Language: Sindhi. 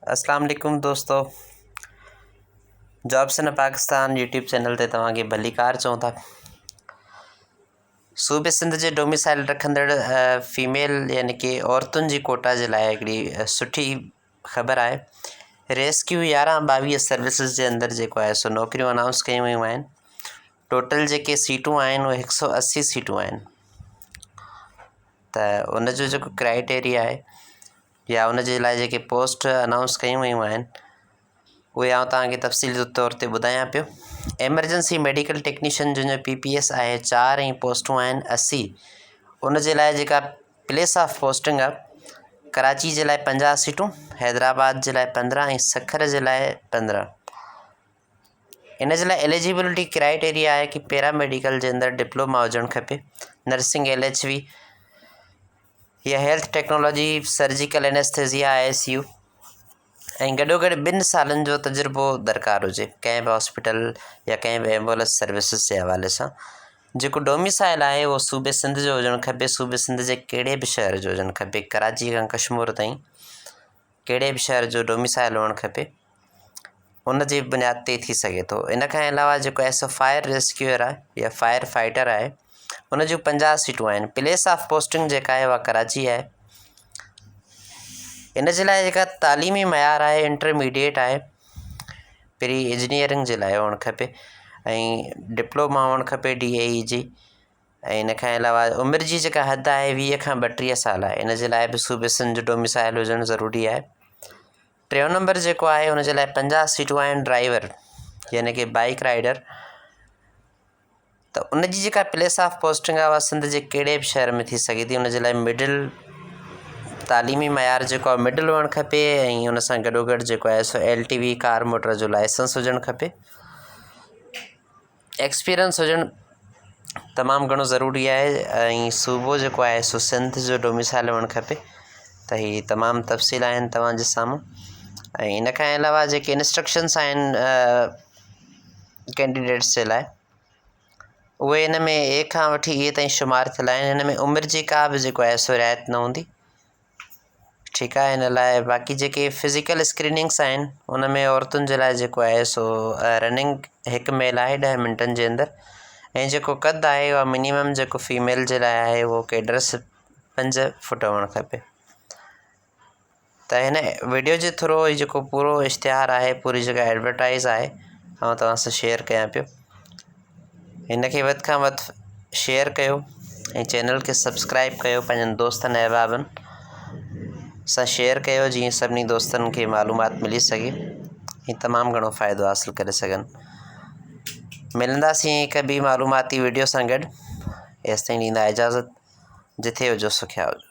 اسلام عليڪم دوستو جابس ان پاڪستان يوٽيوب چينل تي توهان کي ڀليڪار چئون ٿا. صوبي سنڌ جي ڊوميسائل رکندڙ فيميل يعني ڪي عورتن جي ڪوٽا جي لاء هڪڙي سٺي خبر آهي. ريسڪيو يارهن ٻاويهه سروسز جي اندر جيڪو آهي سو نوڪريون انائونس ڪيون ويون آهن. ٽوٽل جيڪي سيٽون آهن اهي هڪ سو اسي سيٽون آهن ته ان جو جيڪو ڪرائيٽيريا آهي يا ان جي لاء جيڪي پوسٽ انائونس ڪيون ويون آهن اهي آئون توهان کي تفصيلي طور تي ٻڌايان پيو. ايمرجنسي ميڊيڪل ٽيڪنيشن جن جو پي پي ايس آهي چار ۽ پوسٽون آهن 80 ان جي لاء جيڪا پليس آف پوسٽنگ آهي ڪراچي جي لاء 50 سيٽون، حيدرآباد جي لاء 15 ۽ سکر جي لاء 15. ان جي لاء ايليجبلٽي ڪرائيٽيريا آهي ڪي پيرا ميڊيڪل جي اندر ڊپلوما هجڻ کپي، نرسنگ ايل ايڇ وي يا health technology, surgical anaesthesia, I C U ۽ گڏو گڏ ٻن سالن جو تجربو درڪار هجي ڪنهن به هاسپيٽل يا ڪنهن به ايمبولنس سروسز جي حوالي سان. جيڪو ڊوميسائل آهي اهو صوبي سنڌ جو هجڻ کپي، صوبي سنڌ جي ڪهڙي به شهر جو هجڻ کپي، ڪراچي کان ڪشمور تائين ڪهڙي به شهر جو ڊوميسائل هئڻ کپي. ان جي بنياد تي ٿي سگهي ٿو. ان کان علاوه جيڪو آهي سو فائر ريسڪيوئر آهي يا فائر فائٽر آهي ان جون 50 سيٽون آهن. پليس آف پوسٽنگ جيڪا آهي اها ڪراچي آهي. ان جي لاء جيڪا تعليمي معيار آهي انٽرميڊيٽ آهي، پري انجنيئرنگ جي لاء هئڻ کپي ۽ ڊپلوما هئڻ کپي ڊي اي اي جي ۽ ان کان علاوه عمر جي جيڪا حد آهي 20 کان 32 سال آهي. ان جي لاء به صوبي سنڌ جو ڊوميسائل هجڻ ضروري آهي. ٽيون نمبر جيڪو آهي ان جي لاء 50 سيٽون آهن ڊرائيور يعني ڪي بائيڪ رائيڊر ته ان جي جيڪا پليس آف پوسٽنگ آهي اها سنڌ جي ڪهڙي به شهر ۾ ٿي سگهي ٿي. ان جي لاء مڊل تعليمي معيار جيڪو آهي مڊل هئڻ کپي ۽ ان سان گڏو گڏ جيڪو آهي سو ايل ٽي وي ڪار موٽر جو لائسنس هجڻ کپي. ايڪسپيرينس هجڻ تمام گهڻو ضروري آهي ۽ صوبو جيڪو آهي سو سنڌ جو ڊوميسائل هئڻ کپي ته هي تمام تفصيل آهن توهان جي سامهون ۽ ان کان علاوه جيڪي انسٽرڪشنس آهن ڪينڊيڊيٽس جي لاء اهي هن ۾ اي کان وٺي اي تائين شمار ٿيل آهن. هن ۾ عمر جي ڪا به جيڪو آهي سو رعايت نه هوندي. ٺيڪ آهي ان لاء باقي جيڪي فزيڪل اسڪريننگس آهن ان ۾ عورتن جي لاء جيڪو آهي سو رننگ هڪ ميل آهي 10 منٽن جي اندر ۽ جيڪو قد آهي اها منيمم جيڪو فيميل جي لاء آهي اهو ڪيڊرس 5 فوٽ هئڻ کپي. ته هن ويڊيو جي ٿرو هي جيڪو پورو اشتهار آهي پوري جيڪا ايڊورٽائز آهي آئون توهان سان شيئر ڪيان پيو. هن کي وڌ کان وڌ شيئر ڪيو ۽ چينل کي سبسڪرائب ڪيو پنهنجن دوستن احبابن سان شيئر ڪيو جيئن سڀني دوستن کي معلومات ملي سگهي ۽ تمام گهڻو فائدو حاصل ڪري سگهن. ملنداسين هڪ ٻي معلوماتي ويڊيو سان گڏ، ايستائين ڏيندا اجازت، جٿي هجو سکيا هجو.